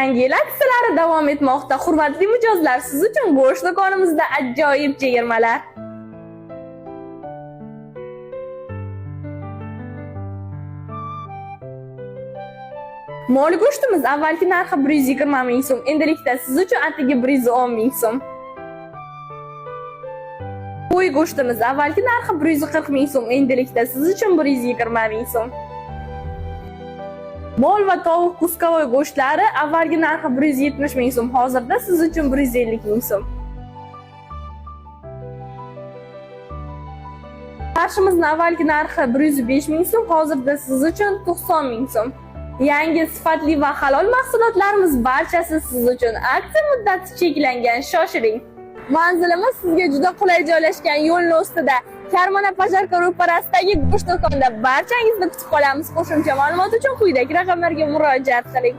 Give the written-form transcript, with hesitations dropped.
Yangi yil aksiyalari davom etmoqda. Hurmatli mijozlar, siz uchun go'sht do'konimizda ajoyib chegirmalar. Mol go'shtimiz avvalgi narxi 120 ming so'm, endilikda siz uchun atigi 110 ming so'm. Qo'y go'shtimiz avvalgi narxi 140 ming so'm, endilikda siz uchun 120 ming so'm. Mol va tovuq kuskovoy go'shtlari avvalgi narxi 170 ming so'm, hozirda siz uchun 150 ming so'm. Farshimizni avvalgi narxi 105 ming so'm, hozirda siz uchun 90 ming so'm. Yangi sifatli va halol mahsulotlarimiz barchasi siz uchun. Aksiya muddati cheklangan, shoshiling. Manzilimiz sizga juda qulay joylashgan yo'lni ustida, Karmana Pajarka ro'parasidagi go'sht do'konida barchangizni kutib qolamiz. Qo'shimcha ma'lumot uchun quyidagi raqamlarga murojaat qiling.